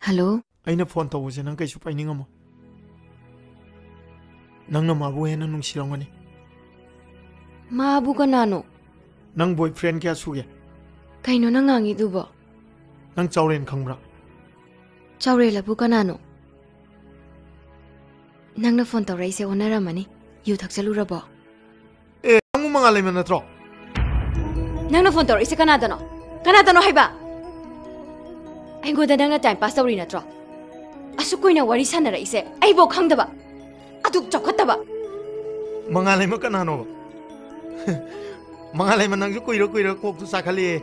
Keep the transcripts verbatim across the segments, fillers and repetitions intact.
Hello. ꯑꯩꯅ phone ꯇꯧꯕꯁꯦ ꯅꯪ ꯀꯩꯁꯨ ꯄꯥꯏꯅꯤꯡꯉꯝꯃꯣꯏ꯫ ꯅꯪꯅ ꯃꯥꯕꯨ ꯍꯦꯟꯅ ꯅꯨꯡꯁꯤꯔꯝꯒꯅꯤ꯫ ꯃꯥꯕꯨ ꯀꯅꯥꯅꯣ? ꯅꯪ ꯕꯣꯏꯐ꯭ꯔꯦꯟ ꯀꯌꯥ ꯁꯨꯒꯦ? ꯀꯩꯅꯣ ꯅꯪ ꯉꯥꯡꯉꯤꯗꯨꯕꯣ? ꯅꯪ ꯆꯥꯎꯔꯦꯟ ꯈꯪꯕ꯭ꯔꯥ? ꯆꯥꯎꯔꯦꯜ ꯑꯕꯨ ꯀꯅꯥꯅꯣ? ꯅꯪꯅ ꯐꯣꯟ ꯇꯧꯔꯛꯏꯁꯦ ꯑꯣꯟꯅꯔꯝꯃꯅꯤ꯫ ꯌꯨ ꯊꯛꯆꯜꯂꯨꯔꯕꯣ? ꯑꯦ, ꯅꯪꯕꯨ ꯃꯉꯥꯜ ꯂꯩꯃ ꯅꯠꯇ꯭ꯔꯣ? ꯅꯪꯅ ꯐꯣꯟ ꯇꯧꯔꯛꯏꯁꯦ ꯀꯅꯥꯗꯅꯣ? ꯀꯅꯥꯗꯅꯣ ꯍꯥꯏꯕ? ꯑꯩꯉꯣꯟꯗ ꯅꯪꯅ ꯇꯥꯏꯝ ꯄꯥꯁ ꯇꯧꯔꯤ ꯅꯠꯇ꯭ꯔꯣ? ꯑꯁꯨꯛ ꯀꯨꯏꯅ ꯋꯥꯔꯤ ꯁꯥꯟꯅꯔꯛꯏꯁꯦ ꯑꯩꯕꯧ ꯈꯪꯗꯕ꯫ ꯑꯗꯨꯛ ꯆꯥꯎꯈꯠꯇꯕ꯫ ꯃꯉꯥꯜ ꯂꯩꯃ ꯀꯅꯥꯅꯣꯕ? ꯃꯉꯥꯜ ꯂꯩꯃ, ꯅꯪꯁꯨ ꯀꯨꯏꯔ ꯀꯨꯏꯔ ꯀꯣꯛꯇꯨ ꯆꯥꯈꯠꯂꯛꯑꯦ꯫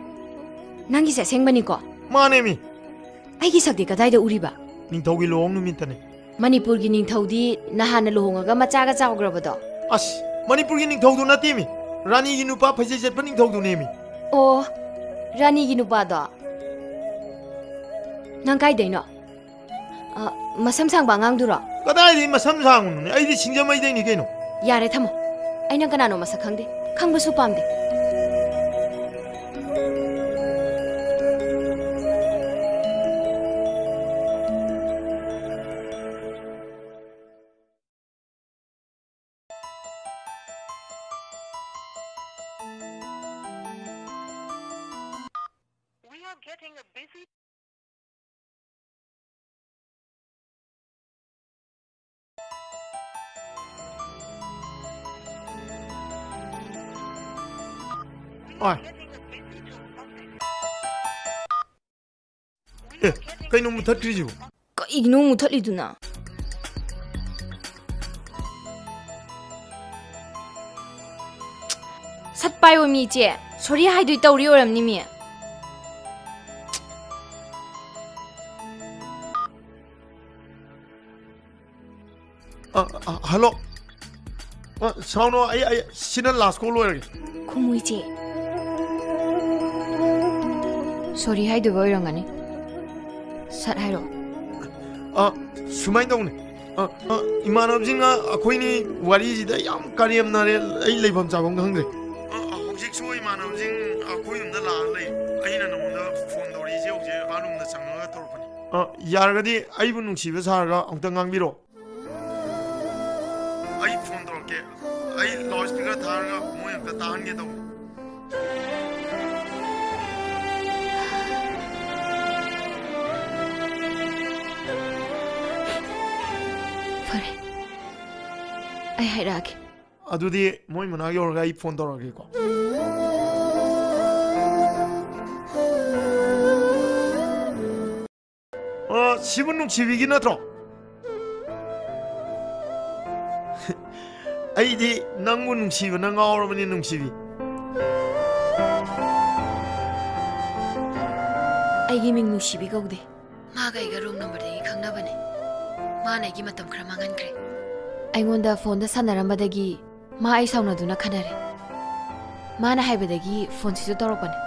ꯅꯪꯒꯤꯁꯦ ꯑꯁꯦꯡꯕꯅꯤꯀꯣ? ꯃꯥꯅꯦꯃꯤ꯫ ꯑꯩꯒꯤ ꯁꯛꯇꯤ ꯀꯗꯥꯏꯗ ꯎꯔꯤꯕ? ꯅꯤꯡꯊꯧꯒꯤ ꯂꯨꯍꯣꯡ ꯅꯨꯃꯤꯠꯇꯅꯦ꯫ ꯃꯅꯤꯄꯨꯔꯒꯤ ꯅꯤꯡꯊꯧꯗꯤ ꯅꯍꯥꯟꯅ ꯂꯨꯍꯣꯡꯉꯒ ꯃꯆꯥꯒ ꯆꯥꯎꯈ꯭ꯔꯕꯗꯣ? ꯑꯁ, ꯃꯅꯤꯄꯨꯔꯒꯤ ꯅꯤꯡꯊꯧꯗꯨ ꯅꯠꯇꯦꯃꯤ꯫ ꯔꯥꯅꯤꯒꯤ ꯅꯨꯄꯥ ꯐꯩꯖꯩ ꯆꯠꯄ ꯅꯤꯡꯊꯧꯗꯨꯅꯦꯃꯤ꯫ ꯑꯣ, ꯔꯥꯅꯤꯒꯤ ꯅꯨꯄꯥꯗꯣ? ꯅꯪ ꯀꯥꯏꯗꯩꯅꯣ? ꯑ, ꯃꯁꯝ ꯁꯥꯡꯕ ꯑꯉꯥꯡꯗꯨꯔꯣ? ꯀꯗꯥꯏꯗꯒꯤ ꯃꯁꯝ ꯁꯥꯡꯕꯅꯣꯅꯦ? ꯑꯩꯗꯤ ꯁꯤꯡꯖꯃꯩꯗꯩꯅꯤ ꯀꯩꯅꯣ꯫ ꯌꯥꯔꯦ, ꯊꯝꯃꯣ꯫ ꯑꯩꯅ ꯀꯅꯥꯅꯣ ꯃꯁꯛ ꯈꯪꯗꯦ, ꯈꯪꯕꯁꯨ ꯄꯥꯝꯗꯦ꯫ We are getting a busy ꯑꯣꯏ꯫ ꯑꯦ, ꯀꯩꯅꯣ ꯃꯨꯊꯠꯈ꯭ꯔꯤꯁꯤꯕꯣ? ꯀꯩꯒꯤꯅꯣ ꯃꯨꯊꯠꯂꯤꯗꯨꯅ? ꯁꯠ ꯄꯥꯏꯌꯣ ꯃꯤ, ꯏꯆꯦ꯫ ꯁꯣꯔꯤ ꯍꯥꯏꯗꯣꯏ ꯇꯧꯔꯤ ꯑꯣꯏꯔꯝꯅꯤ ꯃꯤ꯫ ꯑ, ꯑ, ꯍꯜꯂꯣ꯫ ꯑ, ꯁꯥꯎꯅꯣ, ꯑꯩ, ꯑꯩ, ꯁꯤꯅ ꯂꯥꯁ ꯀꯣꯜ ꯑꯣꯏꯔꯒꯦ꯫ ꯈꯨꯝꯃꯨ ꯏꯆꯦ꯫ ꯁꯣꯔꯤ ꯍꯥꯏꯗꯣꯏꯕ ꯑꯣꯏꯔꯝꯒꯅꯤ꯫ ꯁꯠ ꯍꯥꯏꯔꯛꯑꯣ꯫ ꯑ, ꯁꯨꯃꯥꯏꯅ ꯇꯧꯅꯤ꯫ ꯑ, ꯑ, ꯏꯃꯥꯟꯅꯕꯁꯤꯡꯅ ꯑꯩꯈꯣꯏꯅꯤ ꯋꯥꯔꯤꯁꯤꯗ ꯌꯥꯝ ꯀꯔꯦꯝꯅꯔꯦ꯫ ꯑꯩ ꯂꯩꯐꯝ ꯆꯥꯐꯝ ꯈꯪꯗ꯭ꯔꯦ꯫ ꯑ, ꯑ, ꯍꯧꯖꯤꯛꯁꯨ ꯏꯃꯥꯟꯅꯕ ꯍꯧꯖꯤꯛ ꯑꯩꯈꯣꯏ ꯌꯨꯝꯗ ꯂꯥꯛꯑꯒ ꯂꯩ꯫ ꯑꯩꯅ ꯅꯉꯣꯟꯗ ꯐꯣꯟ ꯇꯧꯔꯛꯏꯁꯦ ꯍꯧꯖꯤꯛ ꯕꯥꯠꯔꯨꯝꯗ ꯆꯪꯉꯒ ꯇꯧꯔꯛꯄꯅꯤ꯫ ꯑ, ꯌꯥꯔꯒꯗꯤ ꯑꯩꯕꯨ ꯅꯨꯡꯁꯤꯕ ꯁꯥꯔꯒ ꯑꯃꯨꯛꯇ ꯉꯥꯡꯕꯤꯔꯣ꯫ ꯑꯩ ꯐꯣꯟ ꯇꯧꯔꯛꯀꯦ꯫ ꯑꯩ ꯂꯥꯎꯠ ꯁ꯭ꯄꯤꯀꯔ ꯊꯥꯔꯒ ꯃꯣꯏ ꯑꯝꯇ ꯇꯥꯍꯟꯒꯦ ꯇꯧꯕ꯫ ꯐꯔꯦ, ꯑꯩ ꯍꯥꯏꯔꯛꯑꯒꯦ꯫ ꯑꯗꯨꯗꯤ ꯃꯣꯏ ꯃꯅꯥꯛ ꯌꯧꯔꯒ ꯑꯩ ꯐꯣꯟ ꯇꯧꯔꯛꯑꯒꯦꯀꯣ꯫ ꯑ, ꯁꯤꯕꯨ ꯅꯨꯡꯁꯤꯕꯤꯒꯤ ꯅꯠꯇ꯭ꯔꯣ? ꯑꯩꯗꯤ ꯅꯪꯕꯨ ꯅꯨꯡꯁꯤꯕꯅ ꯉꯥꯎꯔꯕꯅꯤ, ꯅꯨꯡꯁꯤꯕꯤ꯫ ꯑꯩꯒꯤ ꯃꯤꯡ ꯅꯨꯡꯁꯤꯕꯤ ꯀꯧꯗꯦ꯫ ꯃꯥꯒ ꯑꯩꯒ ꯔꯣꯡ ꯅꯝꯕꯔꯗꯒꯤ ꯈꯪꯅꯕꯅꯦ꯫ ꯃꯥꯅ ꯑꯩꯒꯤ ꯃꯇꯝ ꯈꯔ ꯃꯥꯡꯍꯟꯈ꯭ꯔꯦ꯫ ꯑꯩꯉꯣꯟꯗ ꯐꯣꯟꯗ ꯁꯥꯟꯅꯔꯝꯕꯗꯒꯤ ꯃꯥ ꯑꯩ ꯁꯥꯎꯅꯗꯨꯅ ꯈꯟꯅꯔꯦ꯫ ꯃꯥꯅ ꯍꯥꯏꯕꯗꯒꯤ ꯐꯣꯟꯁꯤꯁꯨ ꯇꯧꯔꯛꯄꯅꯦ꯫